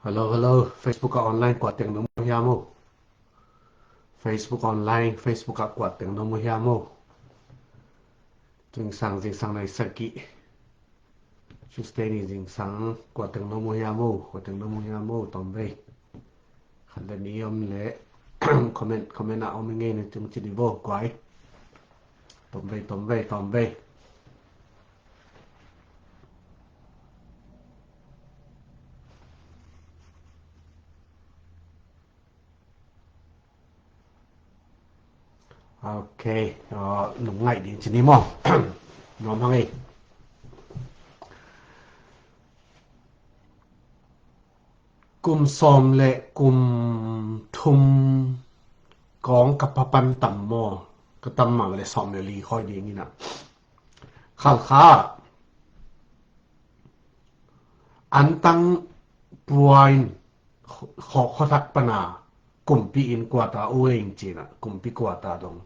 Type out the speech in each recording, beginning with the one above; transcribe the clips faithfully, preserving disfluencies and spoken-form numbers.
Hello, hello. Facebook ah online kuateng na mu hiam o? Facebook online, Facebook ah kuateng na mu hiam o? Zingsang, zingsang nai sagih. Tuesday ni zingsang kuateng na mu hiam o? Kuateng na mu hiam o? Tom vei. Khat le nih om le comment, comment ah om i ngei na tung ci di vo, guai. Tom vei, tom vei, tom vei. Ok, nung ngaih ding ci ni maw? Nuam hang ei. Kum sawm le kum thum kawng ka pha pan tam maw? Ka tam mah le sawm le li khawng ding ina. Khalkha antang puain khuathak pana kumpi in kuata ueng cina, kumpi kuata dong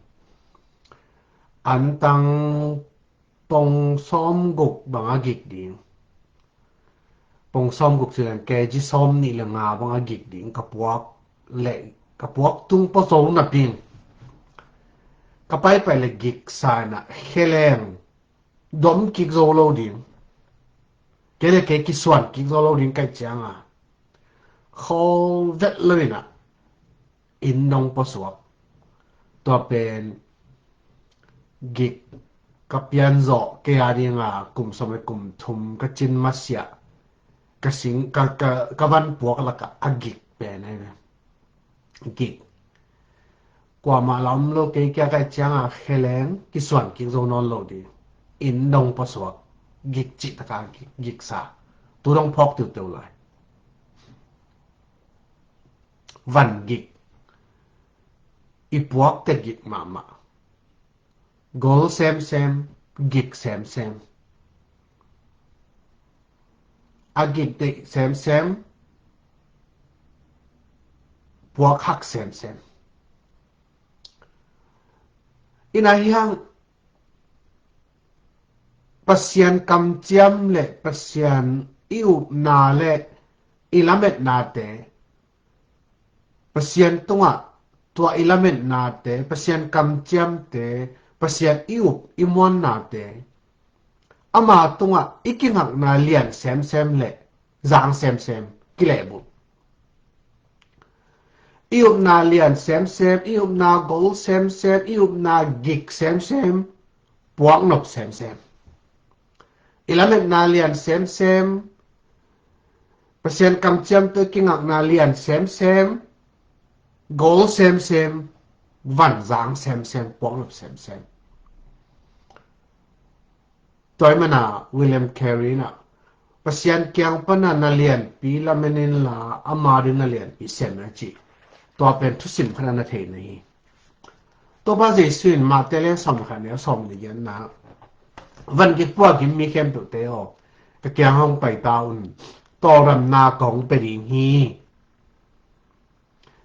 antang pong sawm guk bang a gik ding. Pong sawm guk ci leng kg sawm nih le nga bang a gik ding. Ka puak le ka puak tung pua zo napi in ka paipai le gik sa ina, kheleng dom kik zo lo ding. Kei le kei kisuan kik zo lo ding ka hih cianga khol vet lo ina inn dong pua suak. Tua pen gik ka pian zawh kei a dinga kum sawm le kum thum ka cin masiah ka sing, ka, ka, ka van puak lakah a gik pen ahi ve. Gik kuamah la om lo, kei kia ka hih cianga kheleng kisuan kik zo nawn lo ding. Inn dong pua suak. Gik cih taka gik, gik sa. Tu dong phawk tiuteu lai. Van gik. I puak te gik mahmah. Gol semsem, gik semsem. A gik deih semsem, puak hak semsem. Ina hiang Pasian kamciam le Pasian i upna le i lametnate, Pasian tungah tua i lametnate, Pasian kamciamte, Pasian i up i muannate, ama tungah i kingakna lian semsem le zang semsem kilehbulh. I upna lian semsem, i upna gol semsem, i upna gik semsem, puaknop semsem. I lametna lian semsem, Pasian kamciam tawh i kingakna lian semsem, gol semsem, vanzang semsem, puaknop semsem. Tua ahih mana William Carey in ah, Pasian kiang pana na lianpi lamen inla, ama ding na lianpi sem in, a ci. Tua pen thusim khat a na thei na hi. Topa Jesu in Mate le sawm khat neu sawm le giatna, van gik puak gik mi khempeuhte aw, ka kiang hong pai ta un, tawldamna kong pia ding hi.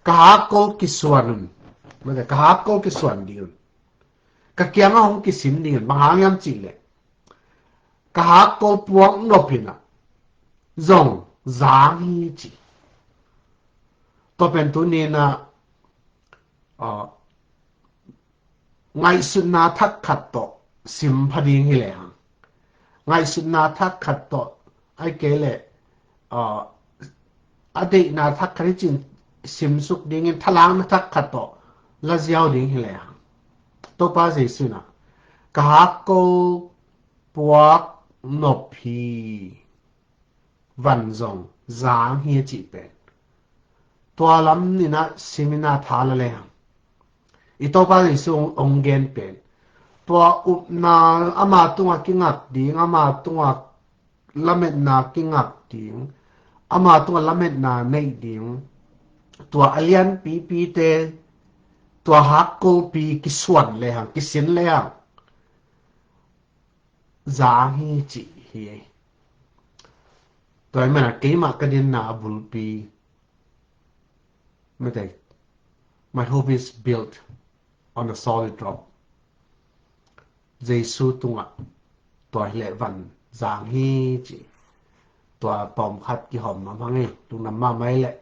Ka hakkol kisuan un. Mate, ka hakkol kisuan ding un. Ka kiangah hong kisin ding un. Bang hang hiam cih leh, ka hakkol puak nop in ah zong zang hi ci. Tua pen tuni in ah, ah, ngaihsutna thak khat tawh sim pha ding hi lehang, ngaihsutna thak khat tawh, ahih kei leh, ah, a deihna thak khat hi cin simsuk dingin thalangna thak khat tawh la ziau ding hi lehang, Topa Jesu in ah, ka hakkol puak nop hi, van zong zang hi a cih pen, tua lam in ah sim in ah tha la lehang, i Topa Jesu hong, hong gen pen, tua upna, ama tungah kingak ding, ama tungah lametna kingak ding, ama tungah lametna neih ding, tua a lianpipite, tua hakkolpi kisuan lehang, kisin lehang, zang hi cih hi. Tua ahih mana keimah ka dinna a bulpi, mate, my hope is built on a solid rock. Jesu tungah tua hi leh van zang hi cih. Tua tawmkhat kihawm mahmah ing, lungdam mahmah leh.